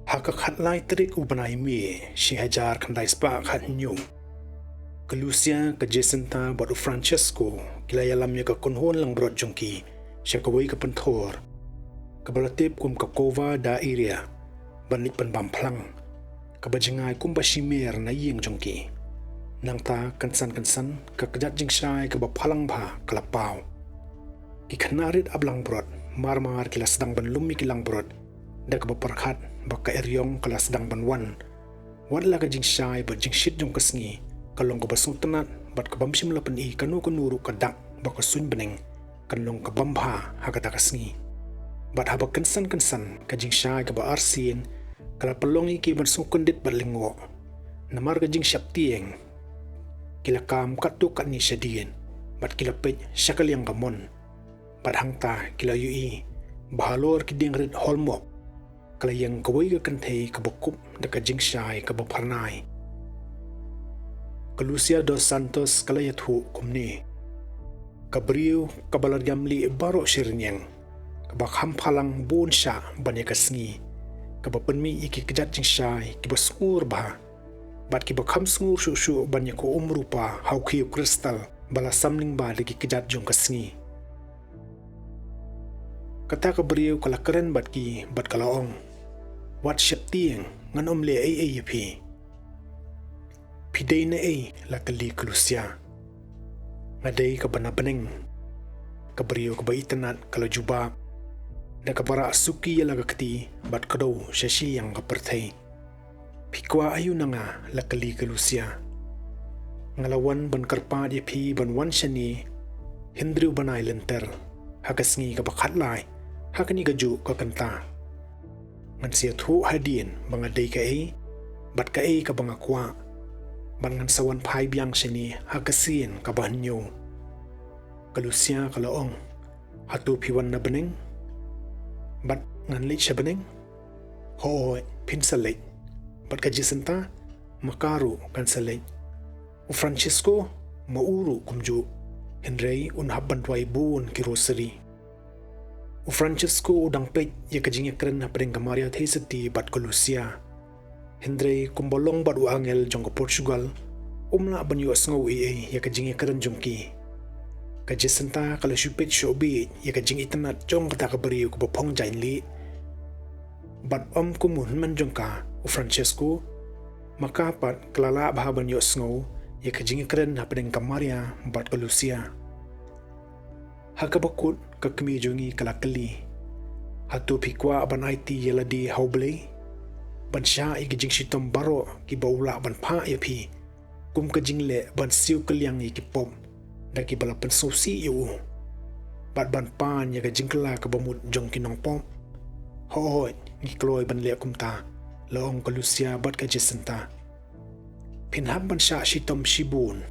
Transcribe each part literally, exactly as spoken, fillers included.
Ha ka khatlai tarik u bnai May, shi hajar khyndai spah khathynñiew, ka Lucia, ka Jacinta bad u Francesco ki la ïalam ïa ka kynhun langbrot jong ki sha kawei ka pynthor kaba la tip kum ka Cova da Iria, ban leit pynbam phlang, kaba jngai kumba shi miet na ïing jong ki. Nangta kynsan kynsan ka kjat jingshai kaba phalang bha ka la paw. Ki khynnah rit ap langbrot mar mar ki la sdang ban lum ïa ki langbrot da kaba pyrkhat ba ka eriong ka la sdang ban wan. Wat la ka jingshai bad jingshit jong ka sngi ka long kaba sngewtynnat bad ka bym shym la pyni kano kano ruh ka dak ba ka suiñ bneng kan long ka bym bha ha kata ka sngi. Bad haba kynsan kynsan ka jingshai kaba arsien ka la pynlong ïa ki ban sngewkyndit bad lyngngoh. Namar ka jingsheptieng, ki la kam katto katne shadien bad ki la peit sha ka liang kamon. Bad hangta ki la ïohi ba halor ki dieng rit holmok ka la ïeng kawei ka kynthei kaba kup da ka jingshai kaba phyrnai. Ka Lucia dos Santos ka la ïathuh kumne: Ka briew kaba la riam lieh baroh shi rynïeng, kaba kham phalang bun shah ban ïa ka sngi, kaba pynmih ïa ki kjat jingshai kiba sngur bha bad kiba kham sngur shuh shuh ban ïa ka um rupa ha u khiew kristal ba la samling bha da ki kjat jong ka sngi. Kata ka briew ka la kren bad ki bad ka la ong: Wat sheptieng, ngan ym leh ei ei ïa phi. Phi dei na ei? La kylli ka Lucia. Nga dei kaba na bneng, ka briew kaba itynnat ka la jubab, da kaba rah suki ïa la ka kti bad kdew sha shi liang ka pyrthei. Phi kwah aïu na nga? La kylli ka Lucia. Nga la wan ban kyrpad ïa phi ban wan shane hynriew bnai lynter ha ka sngi kaba khatlai ha kane kajuh ka kynta. Ngan sa ïathuh hadien ba nga dei kaei bad kaei kaba nga kwah, bad ngan sa wan phai biang shane ha ka sien kaba hynñiew. Ka Lucia ka la ong: Hato phi wan na bneng bad ngan leit sha bneng? Hooid, phin sa leit. Bad ka Jacinta, ma ka ruh kan sa leit. U Francesco, ma u ruh kumjuh, hynrei un hap ban duwai bun ki rosary. U Francesco u dang peit ïa ka jingïakren hapdeng ka Maria Theisotti bad ka Lucia. Hynrei kumba long bad u angel jong ka Portugal, um lah ban ïohsngew ei ei ïa ka jingïakren jong ki. Ka Jacinta ka la shu peit shoh bieit ïa ka jingitynnat jong kata ka briew kaba phong jaiñlieh. Bad ym kum u hynmen jong ka, u Francesco, ma ka pat ka la lah bha ban ïohsngew ïa ka jingïakren hapdeng ka Maria bad ka Lucia. Ha kaba kut ka kmie jong ngi ka la kylli: Hato phi kwah ban aiti ïa lade ha U Blei ban shah ïa ki jingshitom baroh kiba u lah ban phah ïa phi, kum ka jingleh ban siew kylliang ïa ki pop da kiba la pynsngewsih ïa u, bad ban pan ïa ka jingkylla kaba mut jong ki nongpop? Hooid, ngi kloi ban leh kumta, la ong ka Lucia bad ka Jacinta. Phin hap ban shah shitom shibun,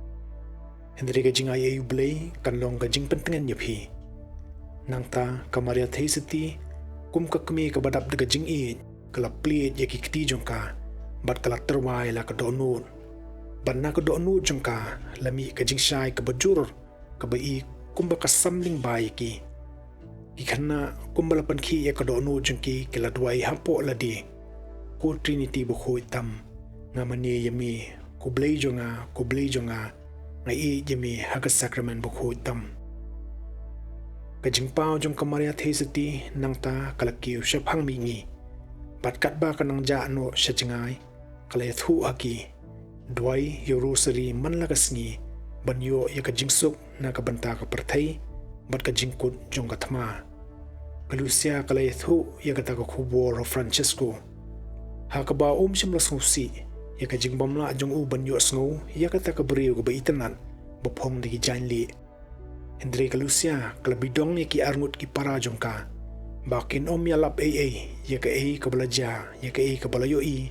hynrei ka jingai ei U Blei kan long ka jingpyntngen ïa phi. Nangta ka Maria Theisotti, kum ka kmie kaba dap da ka jingïeit, ka la plied ïa ki kti jong ka bad ka la tyrwa ïa la ka dohnud. Bad na ka dohnud jong ka la mih ka jingshai kaba jur, kaba i kumba ka samling bha ïa ki. Ki khynnah kumba la pynkhih ïa ka dohnud jong ki, ki la duwai hapoh lade: Ko Trinity bakhuid tam, nga mane ïa me, ko Blei jong nga, ko Blei jong nga, nga ïeit ïa me ha ka sakramen bakhuid tam. Ka jingpaw jong ka Maria Theisotti nangta ka la kiew shaphang mihngi, bad katba ka nang jah noh sha jngai, ka la ïathuh ha ki: Duwai ïa u rosary man la ka sngi ban ïoh ïa ka jingsuk na ka bynta ka pyrthei bad ka jingkut jong ka thma. Ka Lucia ka la ïathuh ïa kata ka khubor ha u Francesco, ha kaba um shym la sngewsih ïa ka jingbymlah jong u ban ïohsngew ïa kata ka briew kaba itynnat ba phong da ki jaiñlieh. Hynrei ka Lucia ka la bidong ïa ki arngut ki para jong ka ba kin ym ïalap ei ei ïa kaei kaba la jia, ïa kaei kaba la ïohi,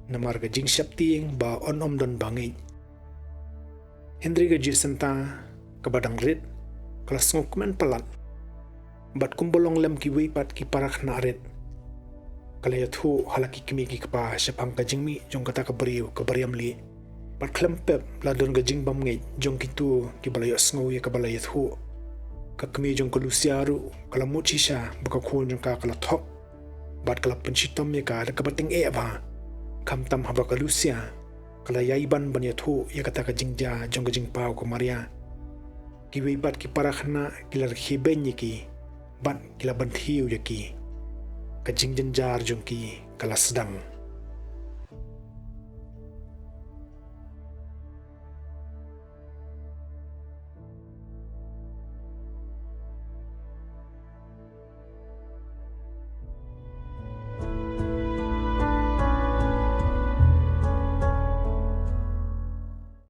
namar ka jingsheptieng ba yn ym don ba ngeit. Hynrei ka Jacinta kaba dang rit ka la sngewkmen palat, bad kumba long lem kiwei pat ki para khynnah rit, ka la ïathuh ha la ki kmie ki kpa shaphang ka jingmih jong kata ka briew kaba riam lieh. Bad khlem pep la don ka jingbymngeit jong kito kiba la ïohsngew ïa kaba la ïathuh. Ka kmie jong ka Lucia ruh ka la mut shisha ba ka khun jong ka ka la thok. bad ka la pynshitom ïa ka da kaba tyngeh bha. Khamtam haba ka Lucia ka la ïai ban ban ïathuh ïa kata ka jingjia jong ka jingpaw ka Maria, kiwei pat ki para khynnah ki la rkhie beiñ ïa ki bad ki la ban thiew ïa ki. Ka jingjynjar jong ki ka la sdang.